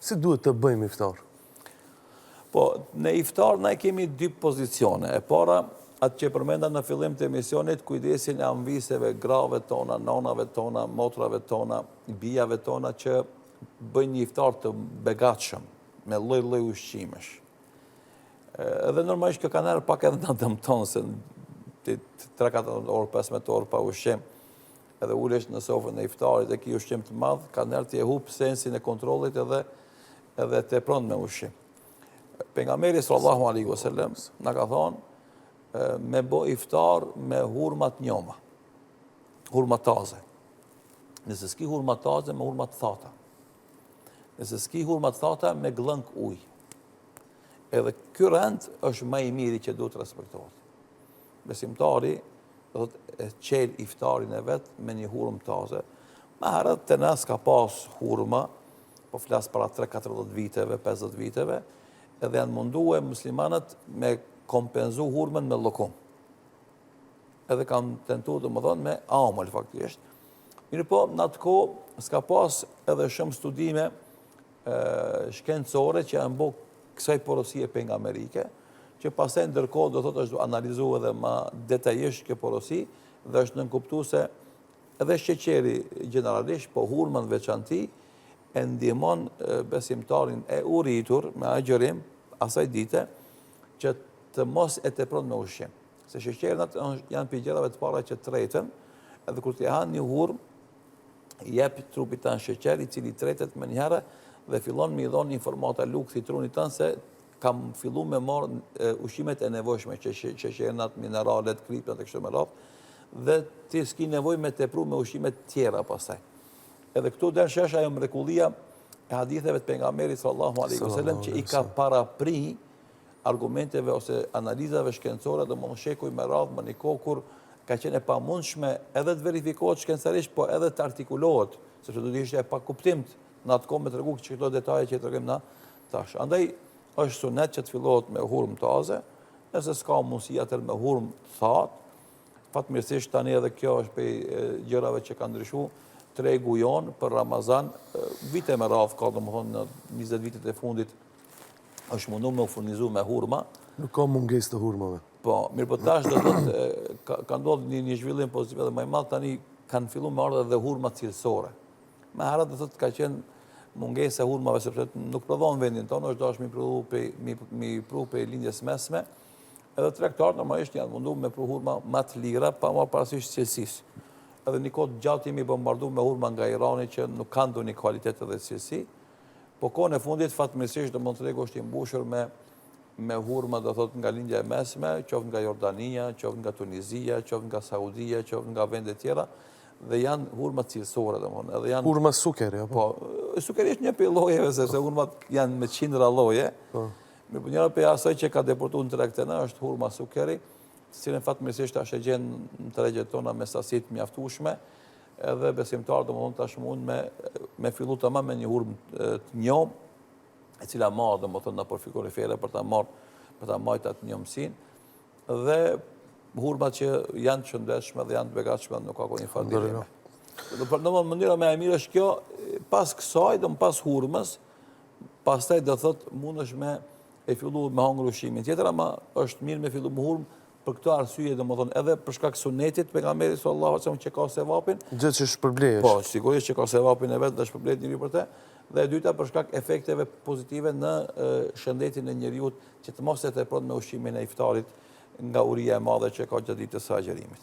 Si duhet të bëjmë iftar? Po, në iftar na kemi dy pozicione. E para, atë që përmenda në fillim të emisionit, kujdesin e amviseve, grave tona, nonave tona, motrave tona, bijave tona, që bëjnë një iftar të begatshëm, me lloj-lloj ushqimesh. Edhe normalisht kjo kanëherë pak edhe na dëmton, se ti 3-4 orë, 15 orë pa ushqim, edhe ulesh në sofrën e iftarit e ki ushqim të madh, kanëherë ti e hup sensin e kontrollit edhe edhe tepron me ushqim. Pejgamberi sallallahu alaihi wasallam na ka thonë me bo iftar me hurma të njoma, hurma taze. Nëse s'ki hurma taze, me hurma të thata. Nëse s'ki hurma të thata, me gllënkë ujë. Edhe ky rend është ma i miri që duhet të respektohet. Besimtari do të e çel iftarin e vet me një hurmë taze. Ma herët te na s'ka pas hurma, po flas para 3-40 viteve, 50 viteve, edhe janë mundue muslimanët me kompenzu hurmën me llokum. Edhe kanë tentu, domethonë, me amël, faktikisht. Mirëpo, në atë kohë, s'ka pas edhe shumë studime shkencore që janë bo kësaj porosie pejgamberike, që pastaj ndërkohë do thotë është analizu edhe ma detajisht kjo porosi dhe është nënkuptu se edhe sheqeri gjeneralisht, po hurma në veçanti, e ndihmon besimtarin e uritur me agjërim asaj dite që të mos e tepron me ushqim. Se sheqerinat janë prej gjërave të para që treten, edhe kur ti han një hurmë, jep trupit tënd sheqer i cili tretet menjëherë dhe fillon me i dhonë informata lukthi trunit tënd se kam fillu me marrë ushqimet e nevojshme, që sheqernat, mineralet, kripnat e kështu me radhë, dhe ti s'ki nevojë me tepru me ushqimet tjera pastaj. Edhe këtu del shesh ajo mrekullia e haditheve të pejgamberit sallallahu alaihi wasallam që i ka parapri argumenteve ose analizave shkencore, domethënë shekuj me radhë në një kohë kur ka qenë e pamundshme edhe të verifikohet shkencarisht, po edhe të artikulohet, sepse do të ishte e pakuptimtë në atë kohë me tregu që këto detaje që i tregojmë na tash. Andaj është sunet që të fillohet me hurmë taze, nëse s'ka mundësi atëherë me hurmë të thatë, fatmirësisht tani edhe kjo është prej gjërave që ka ndryshu tregu jonë për Ramazan, vite me radhë ka domethënë në 20 vitet e fundit është mundu me u furnizu me hurma. Nuk ka mungesë të hurmave. Po, mirëpo tash do të thotë, ka, ka ndodhë një, një zhvillim pozitiv edhe më i madh, tani kanë fillu me ardhë edhe hurma cilësore. Ma herët do thotë ka qenë mungesë e hurmave, sepse nuk prodhon vendin tonë, është dashtë mi prodhu prej, mi, mi pru prej lindjes mesme, edhe tregtarët normalisht janë mundu me pru hurma ma të lira, pa marrë parasysh cilësisë. Edhe një kohë të gjatë jemi bombardu me hurma nga Irani që nuk kanë ndonjë kualitet edhe cilësi, Po kohën e fundit fatmirësisht domethënë tregu është i mbushur me me hurma do thotë nga lindja e mesme, qoftë nga Jordania, qoftë nga Tunizia, qoftë nga Saudia, qoftë nga vende tjera dhe janë hurma cilësore domethënë, edhe janë hurma sukeri apo? Po, sukeri është një prej llojeve sepse hurmat janë me qindra lloje. Po. Mirëpo njëra prej asaj që ka depërtuar në treg te na është hurma sukeri, të cilën fatmirësisht tash e gjen në tregjet tona me sasi të mjaftueshme. Edhe besimtarët domethënë tash mund me me fillu tamam me një hurmë të njomë, e cila mahet domethënë nëpër frigorifere për ta marrë për ta majtë atë njomësinë dhe hurmat që janë të shëndetshme dhe janë të begatshme nuk ka kurrë farë dileme. Do për domethënë mënyra më e mirë është kjo pas kësaj, domethënë pas hurmës, pastaj do thot mundesh me e fillu me hangër ushqimin tjetër, ama është mirë me fillu me hurmë Për këto arsye, domethënë, edhe për shkak sunetit pejgamberit sallallahu alajhi wasallam që ka sevapin. Gjë që shpërblehesh. Po, sigurisht që ka sevapin e vet dhe shpërblehet njeriu për të. Dhe e dyta për shkak efekteve pozitive në shëndetin e njeriut që të mos e tepron me ushqimin e iftarit nga uria e madhe që ka gjatë ditës së agjërimit.